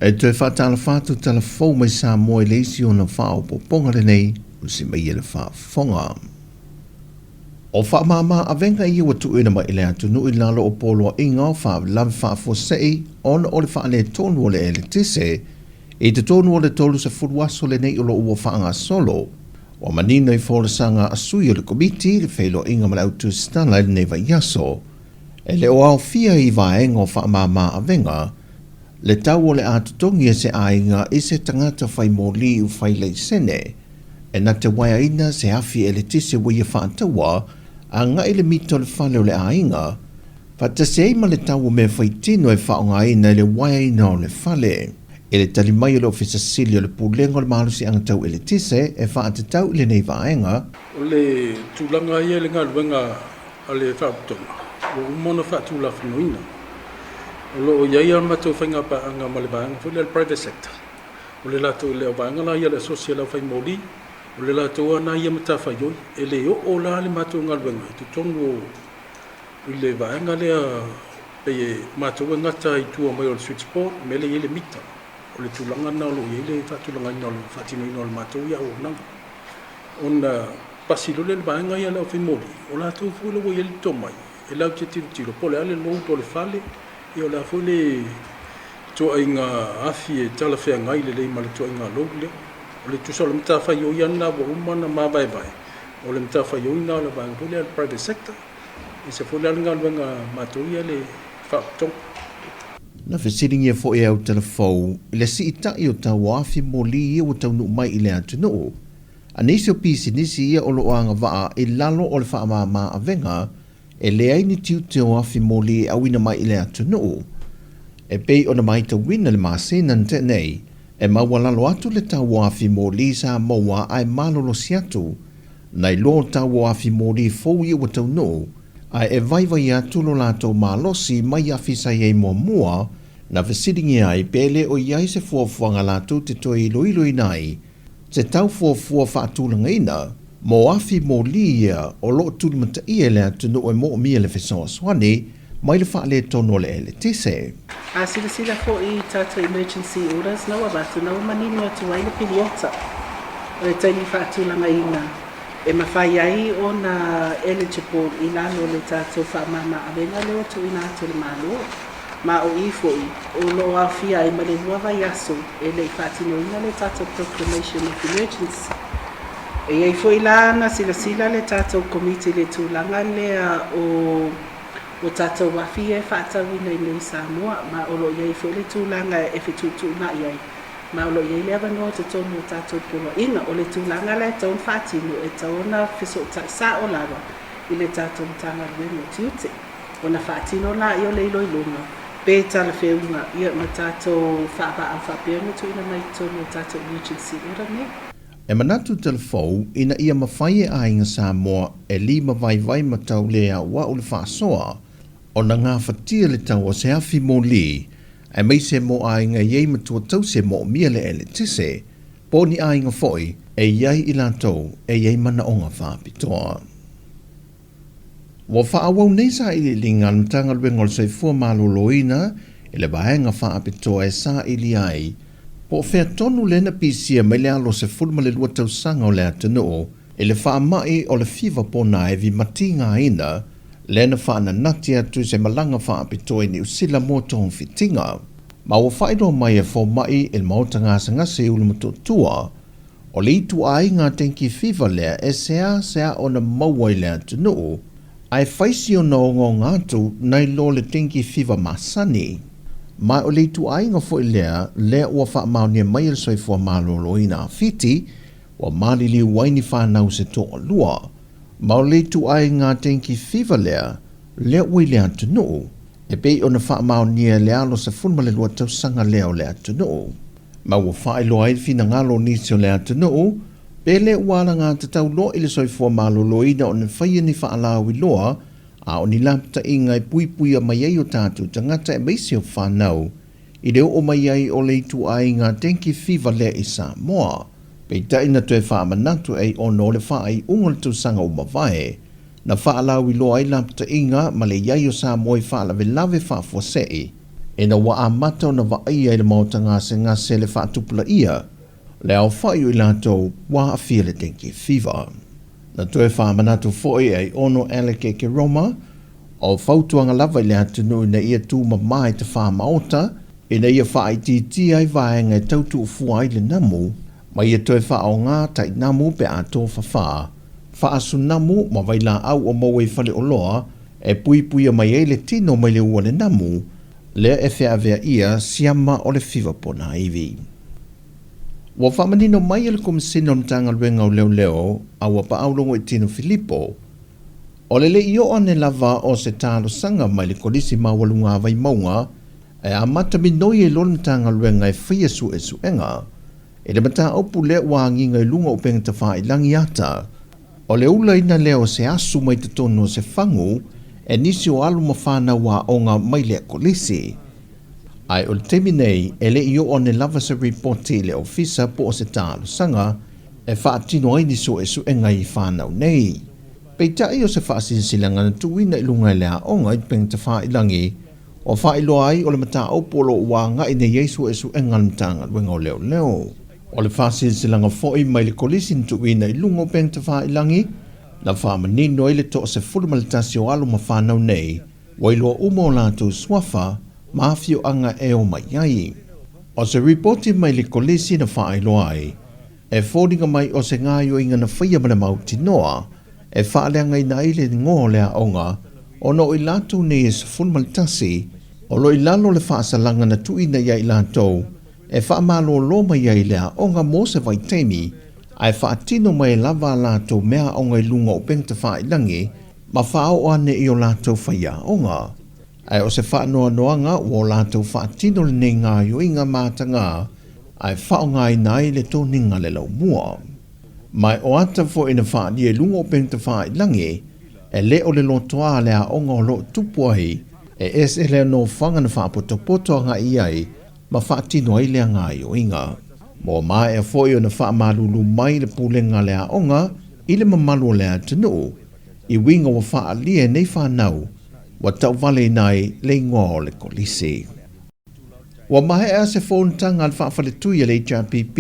E toe faatalofa atu tala fou mai Samoa i le isi ona faaopoopoga lenei o si mai e le faafofoga. O faamāmā avega ia ua tuuina mai i le atunuu i lalo o poloaiga o faalavelave faafuasei ona o le faaletonu o le eletise i totonu o le 30 aso lenei o lo o ua faagasolo. Ua manino i folasaga a sui o le Komiti le feiloaiga ma le autusitala i lenei vaiaso. E le o aofia i vaega o faamāmā avega le tau o le a totogi e se aiga i se tagata fai moli ua fai laisene e na te waeaina se afi eletise ua ia faataua agai le mita o le fale o le aiga, faatasi ai ma le tau o mea faitino e faaaogaina i le waeaina o le fale. I le tali mai o le Ofisa Sili o le Pulega o le Malosiaga Tau Eletise e faatatau i lenei vaega, O le tulaga ia i le galuega a le Faalapotopotoga ua uma ona faatulafonoina. O lo o i ai a matou faigapaaga ma le vaega foi lea o le private sector. O le latou le vaega la ia o le asosi a le aufaimoli, o le latou lava lena ia matafaioi. E le oo la le matou galuega i totonu o i le vaega lea pei e matou e gata i tua mai o le switchboard, le mea lea e i ai le mita. O le tulaga lena o lo o i ai le faatulagaina o le faatinoina o le matou ia auaunaga. Ona pasi loa lea e le vaega ia a le aufaimoli, o latou foi lea ua i ai le tomai e latou te tilotilo po o le a le load o le fale, ia o le a foi le ituaiga afi e talafeagai lelei ma le ituaiga load lea. O le tusa o le matafaioi lava lena ua uma ona mavaevae, o le matafaioi lena o le vaega foi lea a le private sector, e ese foi la le galuega a matou ia le Faalapotopotoga. Na fesiligia foi e Autalafou i le siitai o tau o afi moli ia ua taunuu mai i le atunuu, a nisi o pisinisi ia o lo o agavaa i lalo o le faamāmā avega e leai ni tiute o afi moli e auina mai i le atunuu. E pei ona matauina le masina na tea nei, e maualalo atu le tau o afi moli sa maua ae malolosi atu nai lo tau o afi moli fou ia ua taunuu, ae e vaivai atu lo latou malosi mai afi sa i ai muamua, na fesiligia ai pe le o i ai se fuafuaga latou te toe iloiloina ai se tau fuafua faatulagaina mo afi moli ia o lo o tulimataia e le atunuu e moomia le fesoasoani mai le faaletonu o le eletise. A silasila foi i tatou emergency orders na ua avatu, na ua manino atu ai le piliota o le taimi faatulagaina e mafai ai ona eligible i lalo o le tatou faamama-avega lea ua tuuina atu e le Malo. Ma o i foi o lo o aofia ai ma le 2 vaiaso e le i faatinoina le tatou Proclamation of Emergency. E i ai foi la na silasila le tatou Komiti i le tulaga lea o o tatou afi ia e faatauina i inei i Samoa, ma o lo o i ai foi le tulaga e fetuutuunai ai, ma o lo o i ai le avanoa i totonu o tatou poloaiga. O le tulaga la e tatau ona faatino, e tatau ona fesootai sao lava i le tatou Matagaluega o Tiute, ona faatino laia o le iloiloga pe talafeuga ia ma tatou faavaau faapea ona tuuina mai i totonu o tatou emergency order nei. E manatu Telefou ina ia mafai e aiga Samoa e lima vaivai ma tau le auau le faasoa ona gafatia le tau o se afi moli aemaise mo aiga e i ai matua tausi e moomia le eletise po o ni aiga foi e i ai i latou e i ai manaoga faapitoa. Ua faaauau nei sailiiliga a le Matagaluega o le Soifua Maloloina i le vaega faapitoa e saili ai po o fea tonu lea na pisia mai le alo 12 tausaga o le atunuu i le faamai o le fiva ponaevi matigaina lea na faananati atu i se malaga faapitoa i Niu Sila mo togafitiga. Ma ua faailoa mai e fomai i le Maota Gasegase i Ulumotootua O le ituaiga dengue fever lea e seasea ona maua i le atunuu, ae fai si ona ogaoga atu nai lo le dengue fever masani. Ma o le ituaiga foi lea lea ua faamaonia mai e le Soifua Maloloina a Fiti, ua maliliu ai ni fanau se toalua. Ma o le ituaiga dengue fever lea lea ua i le atunuu, e pei ona faamaonia e le alo 12 tausaga lea o le atunuu. Ma ua faailoa ai le finagalo o nisi o le atunuu, pe le ua alagatatau loa i le soifua maloloina ona faia ni faalauiloa a o ni lapataiga e puipuia mai ai o tatou tagata aemaise o fanau i le oo mai ai o le ituaiga dengue fever lea i Samoa. Peitai na toe faamanatu ai ona o le faaiuga o le tausaga ua mavae, na faalauiloa ai lapataiga ma le i ai o Samoa i faalavelave faafuasei. ina ua amata ona vaaia i le maota gasegase le faatupulaia le aofai o i latou ua aafia i le dengue fever. Na toe faamanatu foi e Aiono Alec Ekeroma, o fautuaga lava i le atunuu ina ia tumama i tafa-maota ina ia faaitiitia ai vaega e tau tuufua ai le namu, ma ia toe faaaoga tainamu pe a tofafa, faasunamu ma vailaau o maua i faleoloa e puipuia mai ai le tino mai le ua le namu, lea e feaveaia siama o le fiva ponaivi. Ua faamanino mai e le Komesina o le Matagaluega o Leoleo a ua paau Logoitino Filipo, o le le i oo ane lava o se talosaga mai le Kolisi Maualuga a Vaimauga e amata minoi ai loa le Matagaluega e faia suesuega i le mataupu lea ua agiga i luga o upega tafailagi ata o le ulaina lea o se asu mai totonu o se fagu e nisi o alo ma fanau aoga mai lea kolisi. Ae o le taimi nei, e le i oo ane lava se ripoti i le ofisa po o se talosaga e faatino ai ni suesuega i fanau nei. Peitai o se faasilasilaga na tuuina i luga e le aoga i upega tafailagi ua faailoa ai o le mataupu o lo o ua agai nei ai suesuega a le Matagaluega o Leoleo. O le faasilasilaga foi mai le Kolisi na tuuina i luga o upega tafailagi na faamanino ai le 11 o alo ma fanau nei ua iloa uma o latou suafa ma afioaga e omai ai. O se ripoti mai le Kolisi na faailoa ai, e foliga mai o se gaoioiga na faia ma le mautinoa e faaleagaina ai le igoa o le aoga ona o i latou nei e 11 o lo o i lalo o le faasalaga na tuuina ia i latou e faamalolo mai ai le aoga mo se vaitaimi ae faatino mai lava a latou mea aoga i luga o upega tafailagi ma faaoo ane i o latou faiaoga. Ae o se faanoanoaga ua o latou faatino lenei gaoioiga mataga ae faaaogaina ai le toniga le laumua. Ma o ata foi na faaalia i luga o upega tafailagi, e le o le lotoa a le aoga o lo o tupu ai, e ese lea nofoaga na faapotopoto agai i ai ma faatino ai lea gaoioiga. Ma ua maea foi ona faamalulu mai le pulega a le aoga i le mamalu o le atunuu, i uiga ua faaalia e nei fanau ua tauvaleina ai le igoa o le kolisi. Ua maea se fonotaga a le faafaletui a le HRPP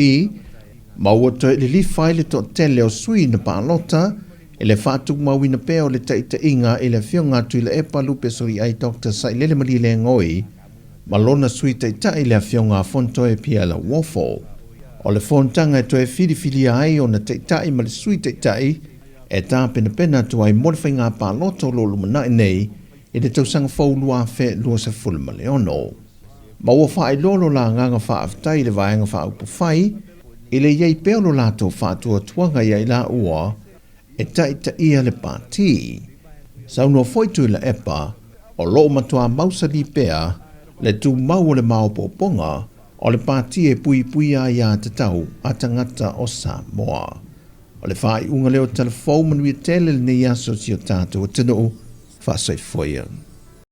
ma ua toe lilifa ai le toatele o sui na palota i le faatumauina pea o le taitaiga i le Afioga a Tuilaepa Lupe Soliai Doctor Sailele Malielegaoi ma lona Sui Taitai le Afioga a Fontoe Pierre Lauofo. O le fonotaga e toe filifilia ai ona taitai ma le Sui Taitai e tapenapena atu ai mo le faiga palota o lo o lumanai nei i le tausaga fou 2026. Ma ua faailoa lo la agaga faafetai i le Vaega Faaupufai i le i ai pea o lo latou faatuatuaga ia i laua e taitaia le pati. Saunoa foi Tuilaepa, o lo o matuā mausali pea le tumau o le maopoopoga o le pati e puipuia aiā tatau a tagata o Samoa. O le faaiuga lea o Tala Fou, manuia tele lenei aso i si o tatou atunuu. Faasoifua ia.